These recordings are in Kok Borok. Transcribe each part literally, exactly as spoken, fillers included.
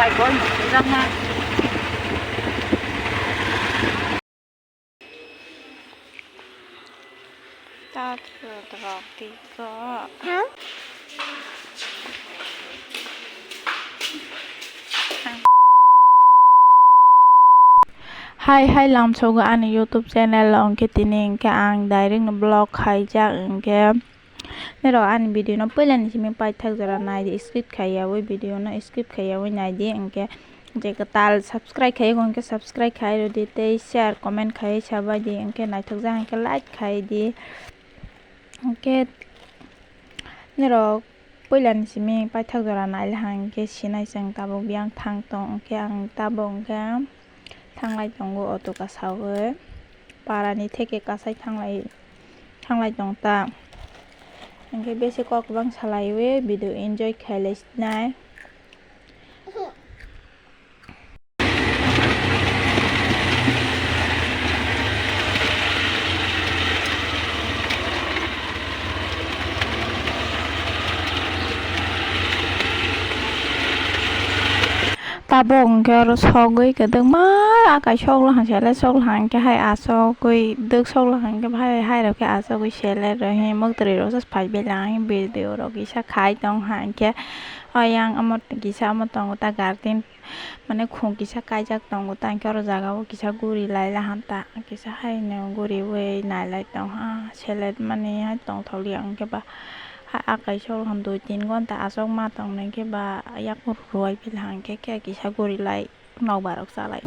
Ta thwrwk rok tiko. Hai hai lamsogo ani YouTube channel o, hwnkhe tini hwnkhe ang direct no vlog khaijak hwnkhe. Norok ani video no puila ni simi paithak jora nai di, skip khaiyawi video no skip khaiyawi nai di, hwnkhe je kwtal subscribe khaiwi hwnkhe subscribe khai rw di tei share comment khai sabai di, hwnkhe naithok jak hwnkhe like khai di, hwnkhe norok puila ni simi paithak jora nai le hwnkhe sinai chwng tabuk biyang thang tong, hwnkhe ang tabuk hwnkhe. Thanglai tongo auto kasawi, parani theke kasai thanglai, thanglai tong ta. Hwnkhe besi kok bang salaiwi video enjoy khailai sinai. Tabuk hwnkhe oro sogwi kwdwkma akai sokla hwnkhe le sokla hwnkhe hai asogwi dwk sokla hwnkhe hai hai rok khe asogwi sele rw hi mwktwrwi rok se phai bela hi video rok kisa khai tong hwnkhe oyang omo kisa omo tongo ta garden. Mane khum kisa kaijak tongo, tangkhe oro jaga o kisa guri lai lahan ta, kisa haino guriwi nailai tongha, selet mani hai tongthokliya, hwnkhe ba ha akai sol hwn dui tin gonta aswk ma tongnaikhe ba yak rwui phi laha, hwnkhe khe kisa guri lai nokbar rok chalai.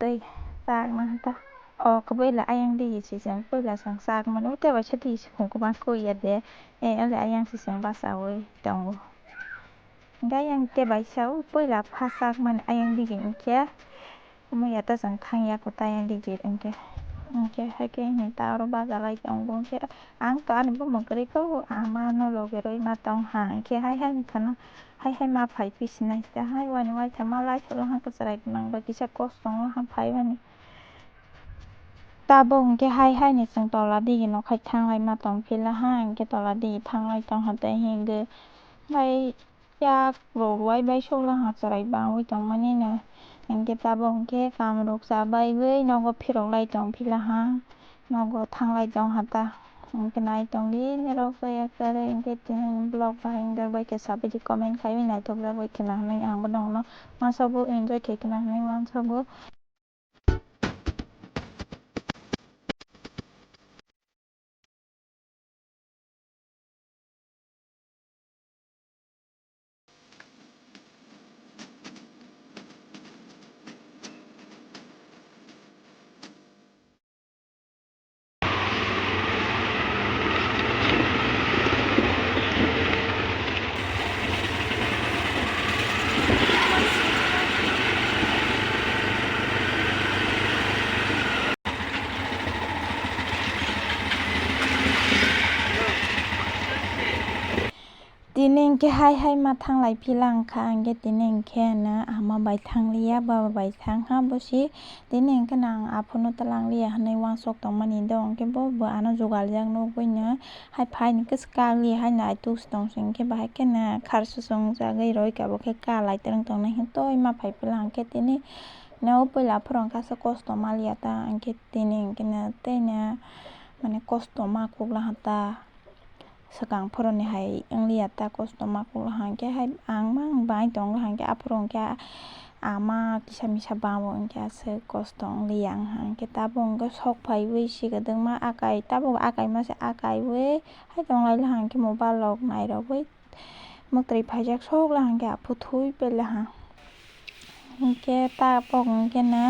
Tei tak na ta. O kwbui la ayang digi sijeng puila chwng sak mano, tei bai sa digi si khum kwbang kwi ya de. E, ole ayang sijeng bachaui tongo. Hingke ayang tei bai sa o puila pha sak mani ayang digi hingke. Omo ya ta chwng thang ya kwta ayang digi hingke. Hingke haike hini ta oro bacha lai tongo hingke. Ang to ani bumung kwrwi kho, ama no loge rwi ma tong ha hingke hai hai wngkha na. Hai hai ma phai phi sinai ta hai wani waitha ma lai solo hang kwchwrai nang ba kisa kos tongo ha phai mani. Tabuk hwnkhe hai haini chwng tola digi nokhai thanglai ma tong phi laha, hwnkhe tola digi thanglai tong ha tei hwnkhe bai yak rok rwui bai sok laha chwrai bangwi tongmani no, hwnkhe tabuk hwnkhe kam rok cha baiwi nogo phirok lai tong phi laha, nogo thanglai tong ha ta, hwnkhe nai tong di norok yak yak kwrwi hwnkhe tini vlog bai wngwi bai khe sabai di comment khaiwi naithok jak bai khna hwnwi ang bo nokno uansukgo enjoy khe khna hwnwi uansukgo. Tini hwnkhe hai hai ma thanglai phi lang kha, hwnkhe tini hwnkhe no ama bai thangliya, baba bai thang ha bosi. Tini hwnkhe no ang aphuru no twlang liya hwnwi uansuk tongmani do, hwnkhe bo bo ano jugaljak nukgwi no hai phaini khe swkang liya hai nai tus tong sing khe bahai khe no kharsu chungjagwi roi kabo khe kalai twrwng tongnai hwn toi ma phai phi lang khe tini no puila aphuru hwnkhe aswk kosto ma liya ta, hwnkhe tini hwnkhe no tei no mane kosto ma kuk laha ta. Swkang phoroni hai wngliya ta kosto ma kuk laha hwnkhe hai ang mang bai tong laha hwnkhe aphuru hwnkhe ama kisa misa bangbo hwnkhe aswk kosto wngliya wngha hwnkhe tabuk hwnkhe sok phaiwi si kwdwkma akai tabuk akai masa akaiwi hai tong lai laha hwnkhe mobile rok nairogwi mwtwi phaijak sok laha hwnkhe aphuru thwi pai laha. Hwnkhe tabuk hwnkhe no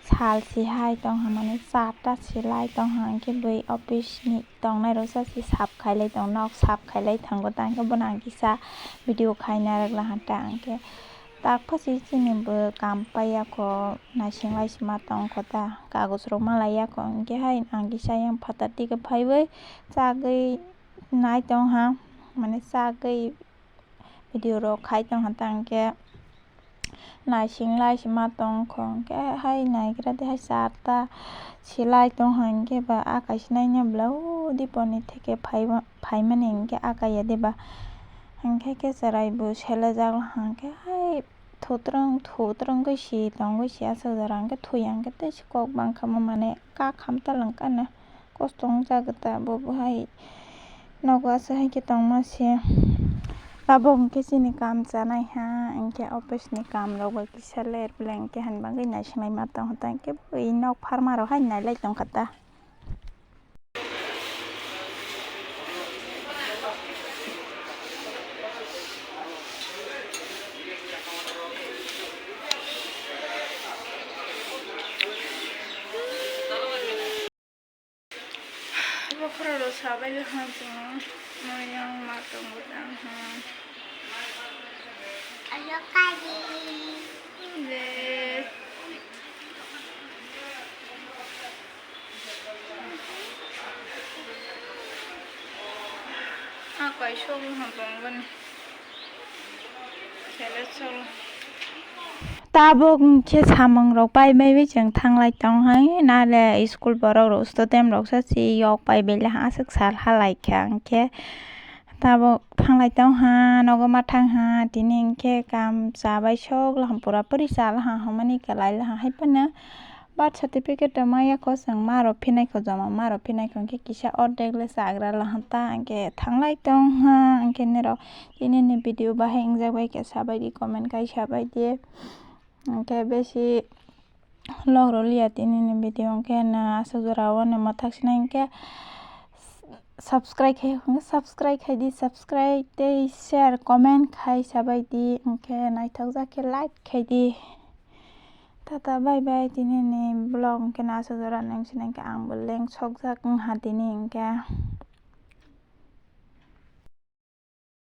sal si hai tongha, mane charta si lai tongha, hwnkhe bui office ni tongnai rok sa si sap khailai tong, nok sap khailai thango ta, hwnkhe bono ang kisa video khaina rwk laha ta, hwnkhe tak pha si chini bo kam paiya kho, naising lai si ma tong kho ta, kagoz rok ma laiya kho, hwnkhe hai ang kisa yang phatar tike phaiwi chagwi nai tongha, mane chagwi video rok khai tongha ta, hwnkhe naising lai si ma tong kho, hwnkhe hai naigra de hai charta si lai tongha, hwnkhe ba akai si naina bla o diponi theke phai phaimani hwnkhe akai ya de ba, hwnkhe khe chwrai bo selejak hwnkhe hai thutrwng thutrwngwi si tongwi si aswk jora hwnkhe thwi ya hwnkhe tei si kok bangkha ma mane kakham ta langkana. Kosto wngjago ta bo, bo hai nogo aswk hai khe tongma se. Abo hwnkhe chini kam chanai ha, hwnkhe office ni kam rok bai kisa ler belai hwnkhe hani bagwi naising lai ma tong kha ta, hwnkhe bui nok pharma rok hai nai lai tong kha ta. Bokhorok rok sabai le ha chwng, moyang ma tongo tang ha. Ayo kari. Le. A kaisok no ha tong bani. Sele solo. Tabuk khe samung rok pai bai bai chwng thanglai tong hai, nale school borok rok student rok sa si yok pai bai le aswk sal halai kha, hwnkhe tabuk thanglai tong ha, nogo ma thang ha, tini hwnkhe kam cha bai sok laham pura puri cha laham hwnmani kwlai laham hai phano. Birth certificate rok maya kho chwng ma rok phinai kho, joma ma rok phinai kho, hwnkhe kisa ordek le chagra laham ta, hwnkhe thanglai tong ha, hwnkhe nirok tini ni video bahai wngjak bai khe sabai di, comment khai sabai di, hwnkhe besi log rw liya tini ni video, hwnkhe na aswk jora o no mwthak sinai hwnkhe subscribe khai, subscribe khai di, subscribe tei share comment khai sabai di, hwnkhe naithok jak khe like khai di. Tata bye bye, tini ni vlog hwnkhe no aswk jora nang sinai khe ang bo leng sokjak wngha tini hwnkhe.